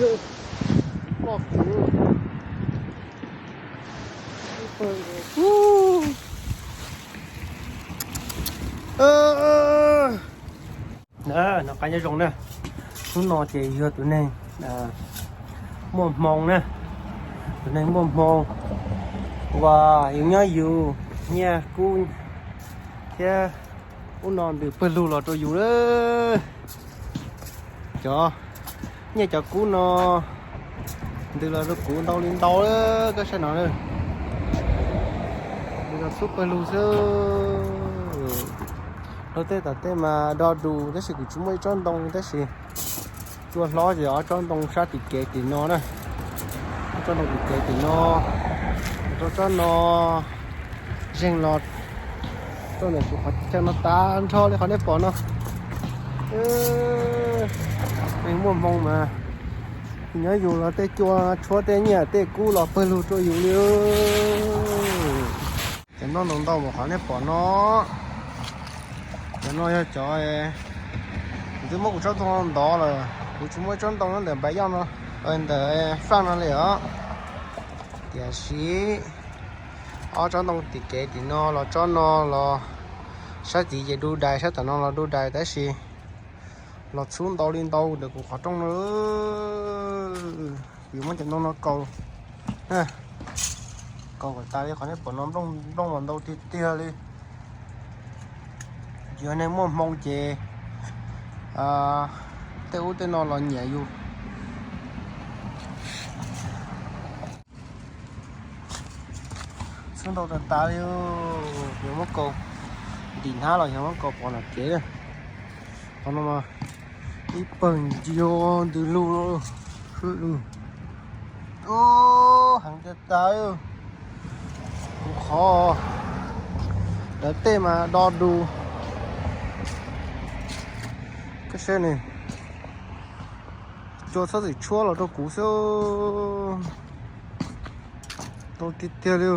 Poj kuv. Ub. Ơ, ơ, ơ. Nov qab nyob zoo na. Hnub no ces yog tus neeg muaj hmoo na, tus neeg muaj hmoo uas yus nyob yus, nyiaj kub thiab ub no ntws pawg lug los rau yus lawm. Cov nyiaj cov kub no ntws los rau kuv ntau li ntau lawm, koj saib no na. Ntws los txhub pawg lug xwb. Luag tej tom tej mas do dus tab sis kuv tsis muaj ib tsob ntoo tab sis cua hlob ces ob tsob ntoo sab tim kev tim no na. Ob tsob ntoo tim kev tim no, rau tsob no zeeg los rau ntawm kuv qhov chaw no tas nrho li qhov nej pom no. Neeg muaj hmoo mas nyob yus los tej cua tshuab tej nyiaj tej kub los pawg lug rau yus li. Cov nplooj ntoo ntau mus qhov nej pom no. Cov no yog cov, kuv twb muab kuv tsob ntoo ntov lawm, kuv tsis muaj tsob ntoo ntawm npaj yoj no, ntawm faj no li os. Tiam sis ob tsob ntoo tim kev tim no los tsob no los sab tid ces du dais, sab tom no los du dais tab sis los txhub ntau li ntau ntawm kuv qhov rooj no. Yus muab cov ntoo no kaus, kaus kom tas li qhov nej pom no, nplooj mas ntau tiag tiag li. Yog neeg muaj hmoo ces tej ub tej no los nyiam yus. Txhub ntau tas tas li, yog muab kaus ntim hnab los yog muab kaus pov nram kev. Qhov no mas ib pawg ncig ntws lug, swb lug, heev tas tas. Kuv qhov lawv tej mas do dus. Koj saib ne, cua txhob txwm tshuab los rau kuv xwb. Ntau tiag tiag li.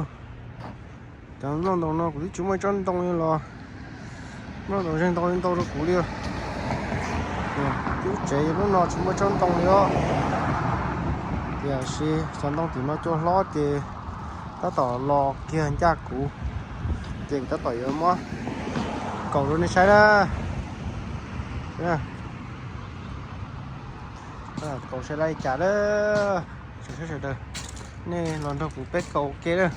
Cov nplooj ntoo no kuv twb tsis muaj ib tsob ntoo li los nplooj ntoo zeeg ntau li ntau rau kuv li. Twb tsev lub no tsis muaj tsob ntoo li os. Tiam sis cov ntoo tim no cua hlob ces tab tom los kiag ncaj kuv, ces kuv tab tom yuav muab kaus rau nej saib na. Kaus saib li cas lawm, sawv daws, nej los nrog kuv peb kaus ua ke lawm.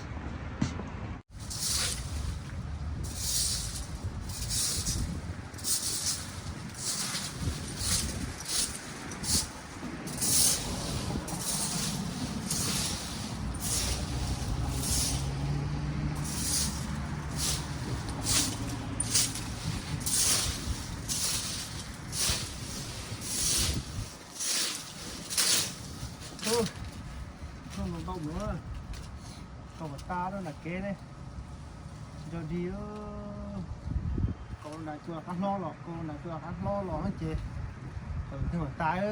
Ntau ntau mus, kaus kom tas rau nram kev ne. Nco dig, kaus nram cua qab hlob los, kaus nram cua qab hlob los ces kaus twg mas tas.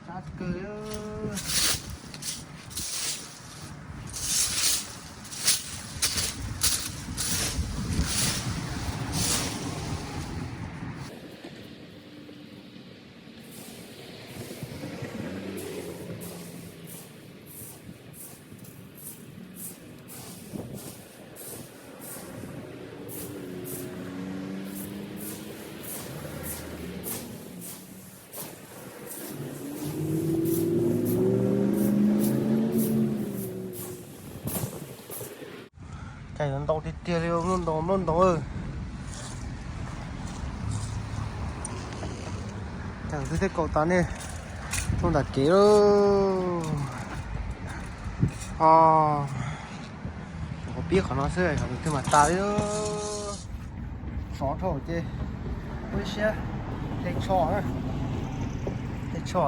Sab kawg. Cas yuav ntau tiag tiag li, nplooj ntoo nplooj ntoo. Cas twb thiaj kaus tas nej, tuaj nram kev lauj. Qhov pib qhov no xwb, qhov twg mas tas li. Sov dhau ces ua ib siab hle tsho, hle tsho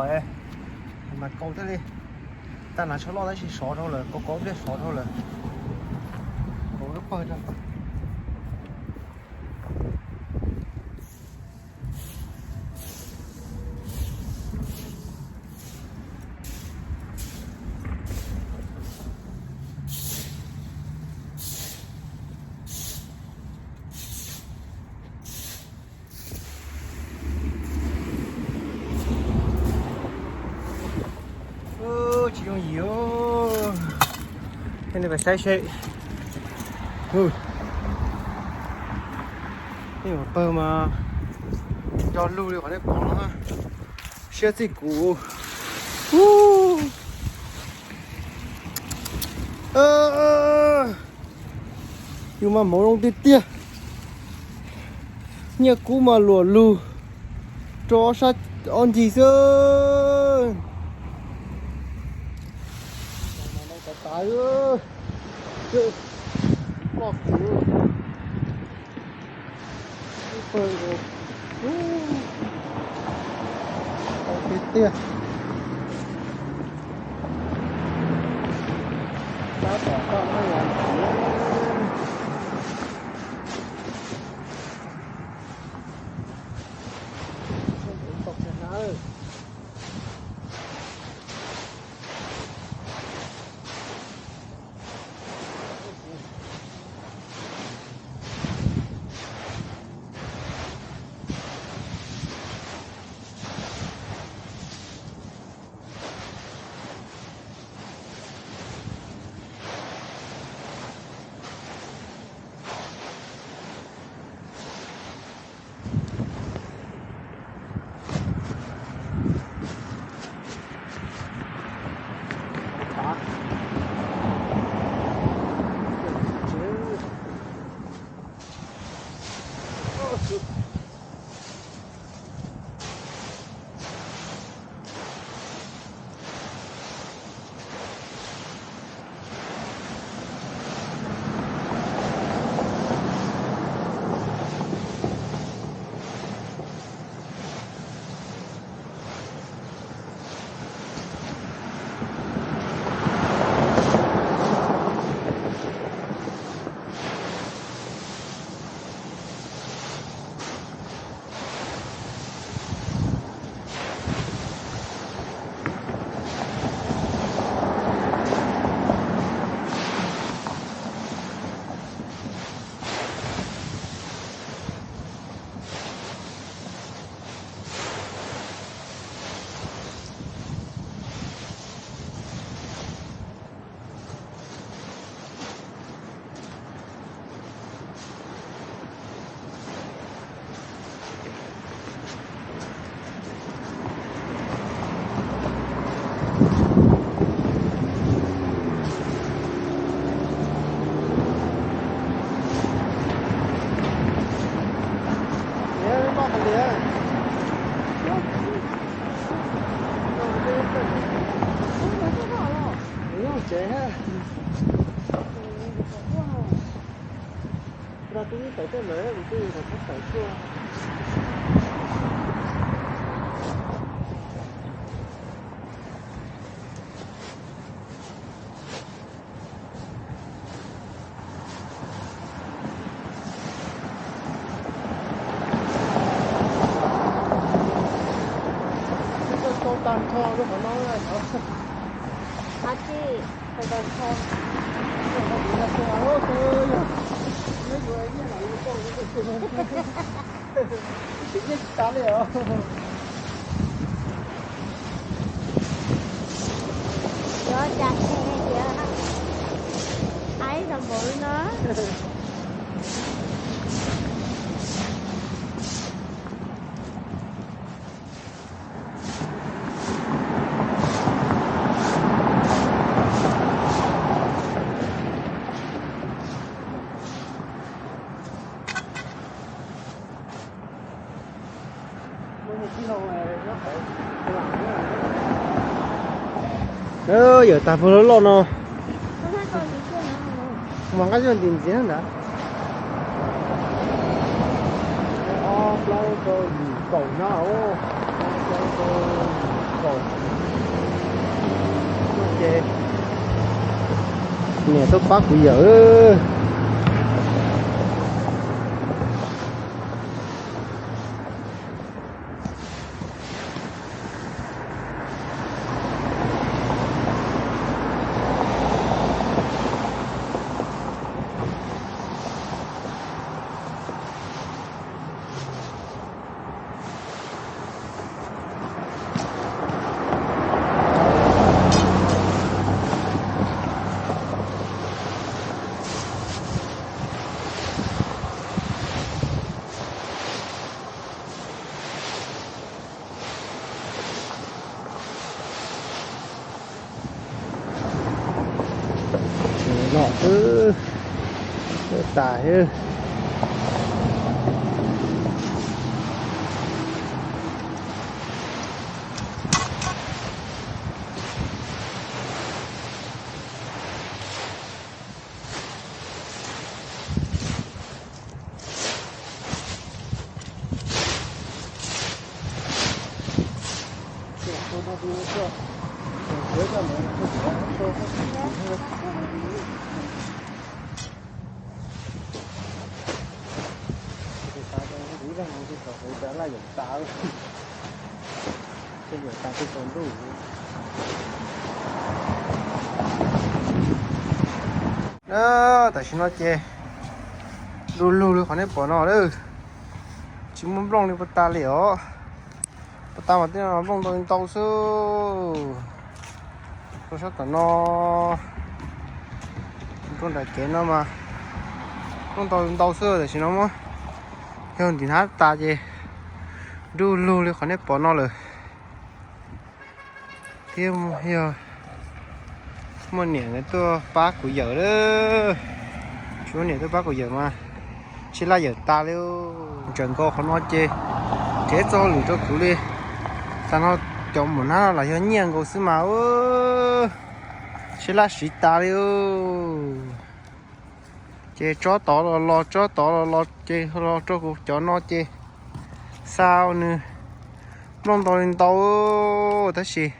mas kaus thiaj li tag. Hnav tsho loj tab sis sov dhau lawm, kaus kaus pliag sov dhau lawm. Kaus lub pawg rau. Tsis yooj yim. Peb saib seb. Hu, nej ua pawg mas nco lug li qhov nej pom no. Siab txij kuv. Yus mas hmoov zoo tiag tiag. Nyiaj kub mas luam lug rau ob sab ob ncig xwb. Tiag tiag. Tau tag nrho rau qhov no lawm. Ab tsis, tau tag nrho. Tsis nyiaj tsis tas li os. Yuav cas ces tias aib zoo npaum li no. Yawm tas puag loj loj no. Mas nqaij zog ntim ntxiv ntag. Ob plaub rau yim kaum no. Ob plaub rau yim kaum. Ces niam tuaj pab kuv yawm. Tas thiab. Tam sim no ces du lug li qhov nej pom no lawm, tsis muaj nplooj li puas tas li os. Puas tas mas tej no nplooj ntau li ntau xwb. Rau sab tom no, rau nram kev no mas nplooj ntau li ntau xwb, tam sim no muab yog ntim hnab tas ces du lug li qhov nej pom no lawm. Thiab yog muaj niam nkawd tuaj pab kuv yawm lawm, tsis muaj niam tuaj pab kuv yawm mas tsis laj yawm tas li. Ntsaws nkaus qhov no ces kev txoj hauj lwm rau kuv li. Tam no cov maum hnab no los yog nyiaj nkaus xwb mas tsis laj siv tas li. Ces tsob tod los los, tsob tod los los, ces los rau kuv cov no ces xa nws nplooj ntau li ntau, tab sis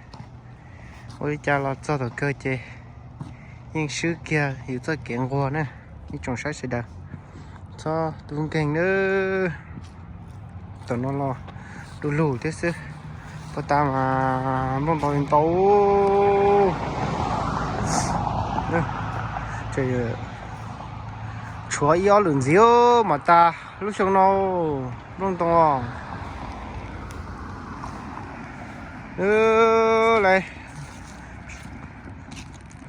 ua li cas los txog tom kawg ces yeej swb kiag yus txoj kev nquag na. Ib tsoom saib sawv daws txhob tu nkeeg nawb. Tom no los du lug thiab xwb, puas tas mas nplooj ntau li ntau. Tshuav ib ob lwm ntxiv mas tas lub xyoo no nplooj ntoo os.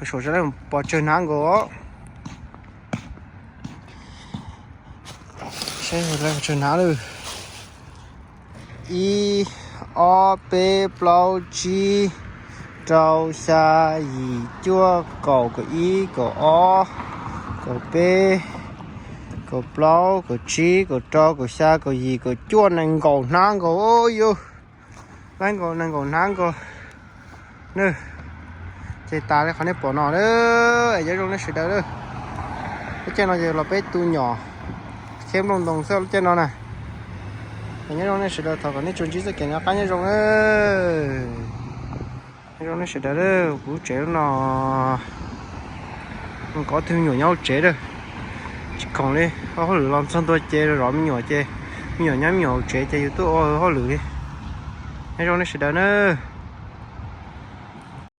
Lawm, pos tsawg hnab nkaus. Saib pos tsawg hnab lawm. Ib, ob, peb, plaub, tsib, rau, xya, yim, cuaj, kaum, kaum ib, kaum ob, kaum peb, kaum plaub, kaum tsib, kaum rau, kaum xya, kaum yim, kaum cuaj, nees nkaum hnab nkaus yus. Laib nkaus nees nkaum hnab nkaus. Nws, ces tas li qhov nej pom no lawm, es nyob zoo nej sawv daws lawm. Lub caij no ces los peb tu nyom thiab nplooj ntoo xwb lub caij no na. Es nyob zoo nej sawv daws, thov kom nej tsuas ntsib txoj kev noj qab nyob zoo. Nyob zoo nej sawv daws lawm, kuv lub tsev lub no nkawd ob tug me nyuam nyob hauv tsev lawm. Tsis khoom li, ua hauj lwm los txog ntua ces zov me nyuam ces me nyuam nyob me nyuam hauv tsev ces yus tuaj ua hauj lwm li. Nyob zoo nej sawv daws nawb.